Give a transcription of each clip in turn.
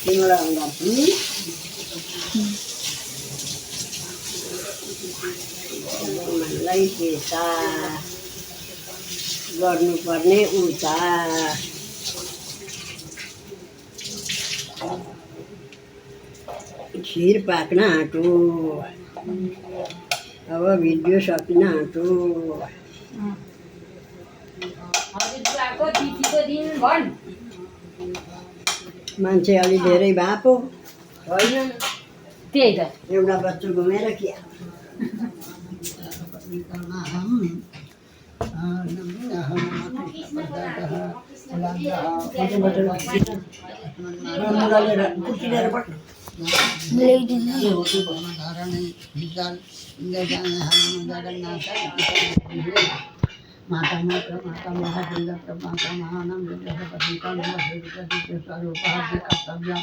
तिमीलाई गर्छु मनलाई पेसा गर्नुपर्ने उता खिर पाक्न आँटो अब भिडियो सकिन आँटो मान्छे अलि धेरै भएको होइन त्यही त एउटा बच्चा घुमेर के माता माता माता महादेव माता महानम स्वरूपाधि कर्तव्य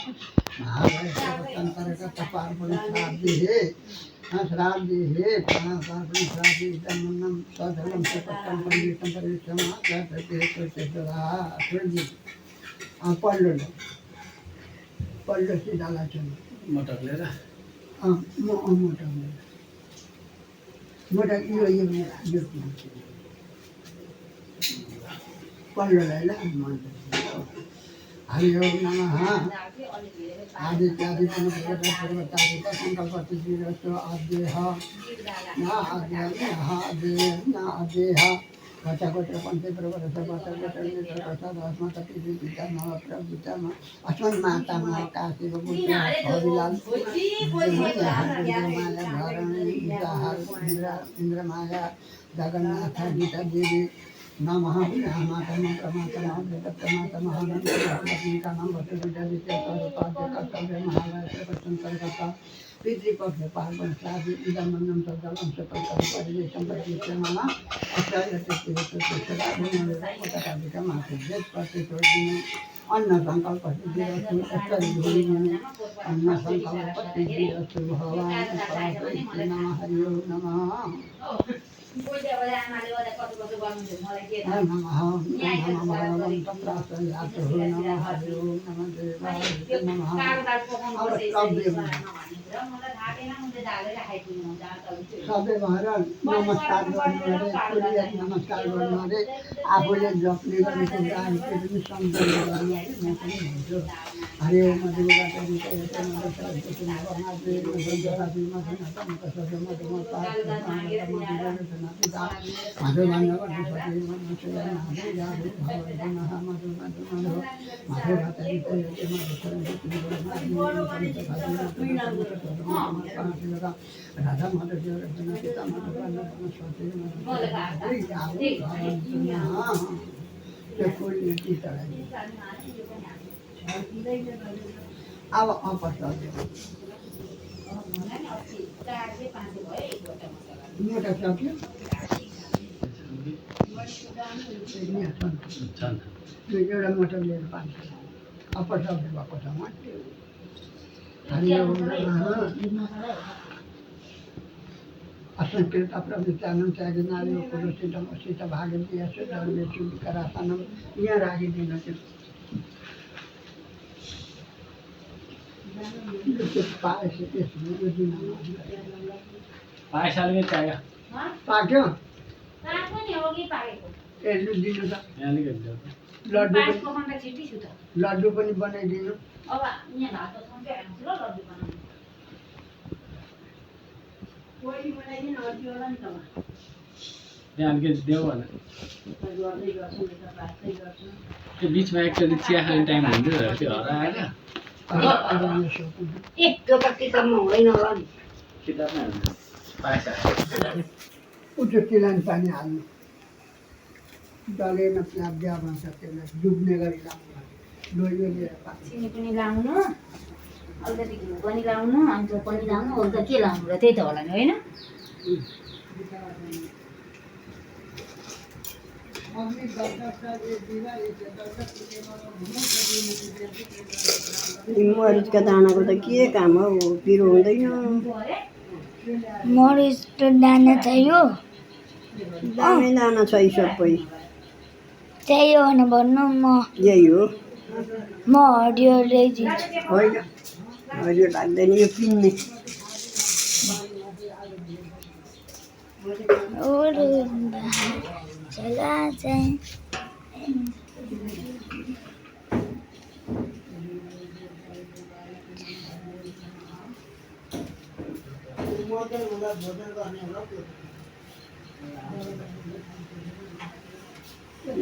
महावैष्णव पार्वण श्राद्धि श्राद्धि हे पार्वण श्राद्धि तन्नम सधर्म से पट्टम पंडितम परिश्रम पल्लो से डाला चलो मटक लिएर मोटक यो पल्लो ल हरि ओम नमः आदित्यादि पर्वतादिक संकल्पतिरस्तो आदेह न आदेह न आदेह कचाकोट पंचे प्रवर अस्मन् माता काशी हरिलाल इंद्र माया जगन्नाथ गीता देवी नमः माता प्रमाता प्रमाता महानंदा नाम कर्तव्य महालय पितृपक्ष पार्वण श्राद्धि इदमन्नं सज्जलं परिवेशं परिवेशं मम अन्न संकल्प अन्न संकल्प भगवान नमः हरि ओम नमः सबै महाराज नमस्कार नमस्कार गर्नु अरे आफूले जप्ने गरेको गाडीको पनि सम्झना गर्नु हुन्थ्यो हरे राधा माधव पिता अब मोटा सक्यो एउटा मोटर लिएर पान्छ अप्पर सक्ने भएको छ असंकृत प्रवृत्तानं त्यागिनारि पुरुषित भागवती यशो धर्मेषु विकरासनं यहाँ राखिदिनु त्यो पाक्यो दिनु त लड्डु पनि बनाइदिनु त्यो बिचमा एकचोटि चिया खाने टाइम हुन्थ्यो त्यो हराएर त्यो त किताबमा हुँदैन होला नि किताबमा पाएछ उच्च तिलान पानी हाल्नु डलेन प्याज दिया भन्छ त्यसलाई डुब्ने गरी लाउनु लोइलो लिएर चिनी पनि लाउनु अलिकति घिउ पनि लाउनु अन्त पनि लाउनु अरू त के लाउनु र त्यही त होला नि होइन मरिचका दानाको त के काम हो पिरो हुँदैन मरिच त दाना चाहियो दानै दाना छ सबै त्यही हो भने भन्नु म यही हो म हरियो ल्याइदिन्छु होइन हरियो लाग्दैन यो पिन्ने चला चाहिँ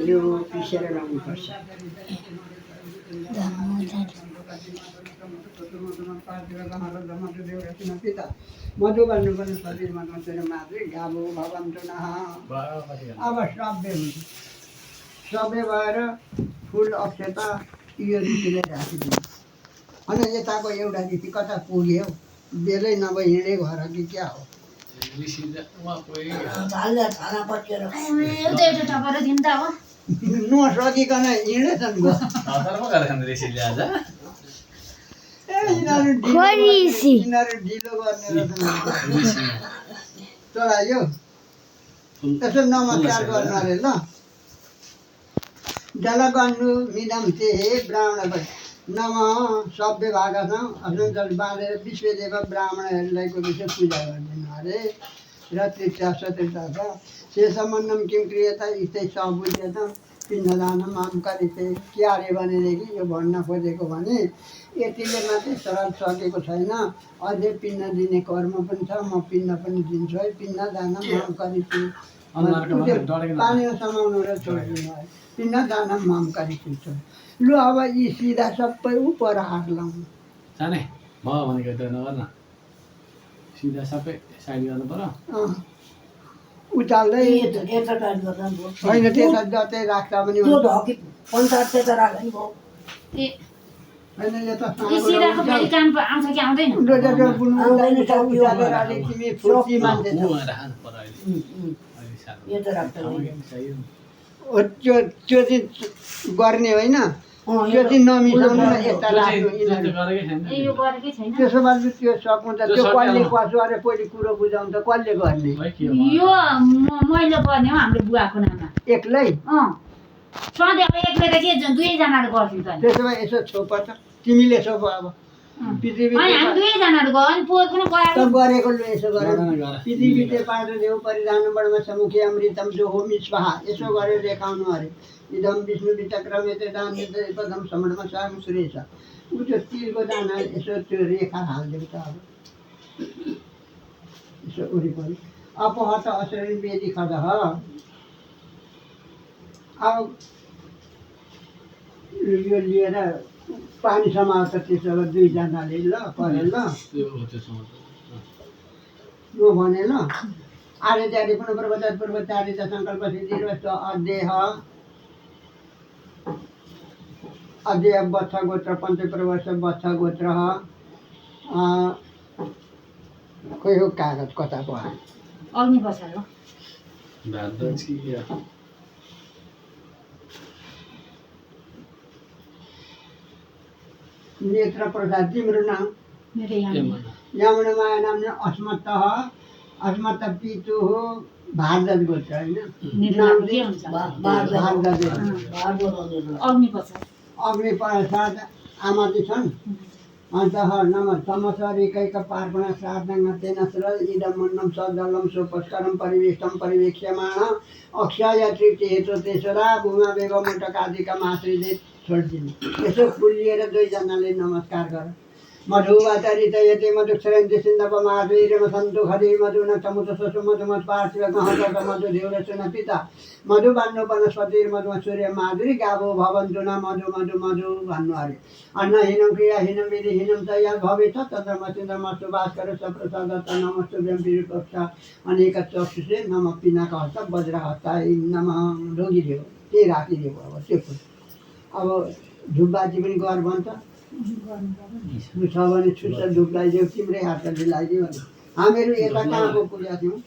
यो पिसेर लाउनुपर्छ मधु भन्नुपर्ने शरीरमा नचेर मात्रै गाभो भवन्तु नः अब सभ्य हुन्छ सभ्य भएर फुल अक्षता यो ऋषिले राखिदिनु अनि यताको एउटा ऋषि कता पुग्यो बेलै नभए हिँडे घर कि क्या हो एउटा टपर दिनु त अब नसकिकन हिँडेछन् गो यिनीहरू ढिलो गर्ने रहेछन् चढायो यसो नमस्कार गर्नु अरे ल जलगन्धु मिदम ते ब्राह्मण नम सभ्य भएका छौँ असञ्चल बाँधेर विश्वदेव ब्राह्मणहरूलाई विषय पूजा गरिदिनु अरे र तृतीय चतुर्थ छ शेषमन्नम किम क्रियता यस्तै सबुझेछ पिण्डदानम आम गरिथे के अरे भनेदेखि यो भन्न खोजेको भने यतिले मात्रै श्राद्ध सकेको छैन अझै पिण्ड दिने कर्म पनि छ म पिण्ड पनि दिन्छु है पिण्ड दानम आम गरिथे पानीमा समाउनु र छोडिदिनु है पिण्ड दानम आम गरिथे लु अब यी सिधा सबै उपर हात लाउनु जाने म भनेको त नगर न सिधा सबै साइड गर्नु पर्यो उचाल्दै होइन त्यता जतै राख्दा पनि हुन्छ ए होइन यो त यो सिधाको फेरि काम आउँछ कि आउँदैन उचालेर अलिक तिमी फुर्ती मान्छे छौ। राख्नु पर्यो अहिले त्यो त्यो चाहिँ गर्ने होइन त्यो चाहिँ नमिसाउनु न यता राख्नु यिनीहरू ए यो गरेकै छैन त्यसो भए त्यो सक्नु त त्यो कसले कसो अरे पहिले कुरो बुझाउनु त कसले गर्ने यो मैले गर्ने हो हाम्रो बुवाको नाममा एक्लै सधैँ अब एक्लै त के दुवैजनाले गर्थ्यौँ त त्यसो भए यसो छोप त तिमीले छोप अब पृथ्वी अनि हामी दुवैजनाहरू गयो अनि पोहोर पनि गयो त गरेको लु यसो गर पृथ्वी ते पार्थ देव परिधान बढमा समुखी अमृतम जो होमी स्वाहा यसो गरेर देखाउनु अरे इदम विष्णु विचक्रमेते दान पदम समणमा साम सुरेश ऊ त्यो तिलको दाना यसो त्यो रेखा हालिदिएको छ अब यसो वरिपरि अपहत असरी वेदी खदह अब यो लिएर पानी समाउँछ त्यसो भए दुईजनाले ल परे ल म भने ल आर्यचार्य पुनः पर्वतात पूर्वचार्य च सङ्कल्प सिद्धिर्वस्त अध्यय अध्यय बच्छ गोत्र पञ्चप्रवर्ष बच्छ गोत्र खोइ हो कागज कता भयो अग्नि बसाल हो नेत्र प्रसाद तिम्रो नाम मेरो यहाँ यमुना माया नाम अस्मत्त अस्मत्त पितु हो भारद्वाज गोत्र होइन मेरो नाम के हुन्छ भारद्वाज अग्नि बसाल अग्नि प्रसाद आमा चाहिँ छन् अन्त नम समसरिकैक पार्पण श्राद्धङ तेन स्र इदमन्नम सजलम सोपस्करम परिवेष्टम परिवेक्ष्यमाण अक्षय तृप्ति हेतु तेसरा भूमा बेगमुटकादिकम आश्रित छोडिदिनु यसो फुलिएर दुईजनाले नमस्कार गर मधुवाचरितयते मधुक्षरन्ति सिन्धपमाधुर्यम सन्तु हरि मधुन समुद्र ससु मधुमत पार्थिव गहत मधु देवरसुन पिता मधु भन्नु वनस्पतिर मधुमा सूर्य माधुरी गावो भवन्तु न मधु मधु मधु भन्नु अरे अन्नहीनं क्रियाहीनं विधिहीनं च यद् भवेत् तद्रमसिन्द्रमस्तु भास्कर सप्रसाद नमस्तु व्यम्पिरुपक्ष अनेक चक्षुषे नम पिनाकहस्त वज्रहस्ताय नमः ढोगिदियो त्यही राखिदिएको अब त्यो अब झुब्बाजी पनि गर भन्छ छ भने छुट्टा धुप लगाइदियो तिम्रै हातले लगाइदियो भने हामीहरू यता कहाँको पूजा थियौँ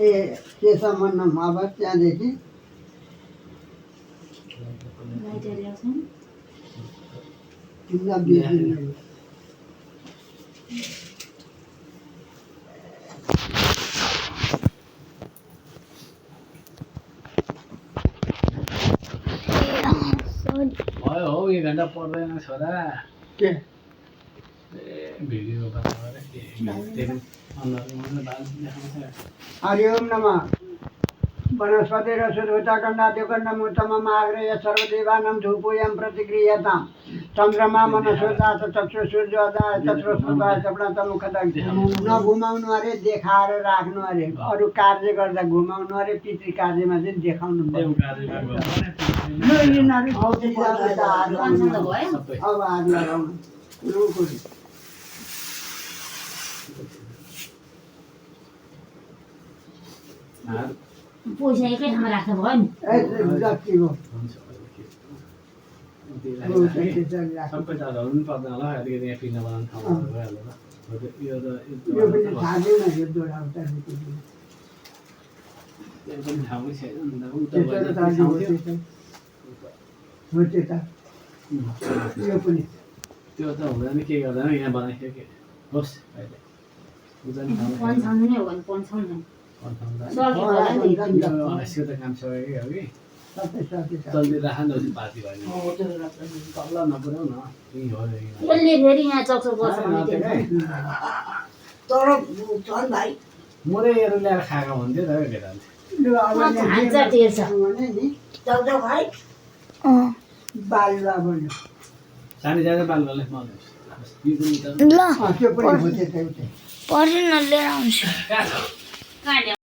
ए त्यसम्म अब त्यहाँदेखि घन्टा पढ्दैन छोरा के भिडियो बनाएर के अनुहारमा बाल देखाउँछ हरिओम नमः वनस्पति रसुता गन्धाद्युकन्नमुत्तमम् आग्रेय सर्वदेवानां धूपोऽयं प्रतिगृह्यताम् चन्द्रमा मनसोदात चक्षु सूर्योदय चक्षुस्मृताय चपणतमुखदग् नघुमाउनु अरे देखाएर राख्नु अरे अरू कार्य गर्दा घुमाउनु अरे पितृ कार्यमा चाहिँ देखाउनु देव पर्यो कार्यमा यिनीहरू पञ्चम त भयो अब हात लगाउनु रुकुरी पैसा एकै ठाउँमा राख्दा भयो नि जतिको सबै चाडहरू पनि पर्दैन होला अलिकति यहाँ पिना बनाउने ठाउँहरू भइहाल्यो यो त यो पनि थाहा छैन यो दोहोऱ्याउँछ यो पनि ठाउँकै छैन हो त्यो त यो पनि त्यो त हुँदैन के गर्दैन यहाँ बनाइसक्यो के होस् अहिले उजानी ठाउँ पञ्चम नै हो भने पञ्चम नै यो यसको त काम सकेकै हो कि सबै सबै जल्दी राख न पार्टी भयो तल नपुऱ्याउ न यहीँ हो यसले फेरि यहाँ चकचक गर्छ भने के मुरैहरू ल्याएर खाएको हुन्थ्यो त केटाले हान्छ टेर्छ बालुवा बन्यो सानो सानो बालुवाले मजा ल त्यो पनि हो त्यो चाहिँ पढ्नु न लिएर आउँछु कहाँ छ कहाँ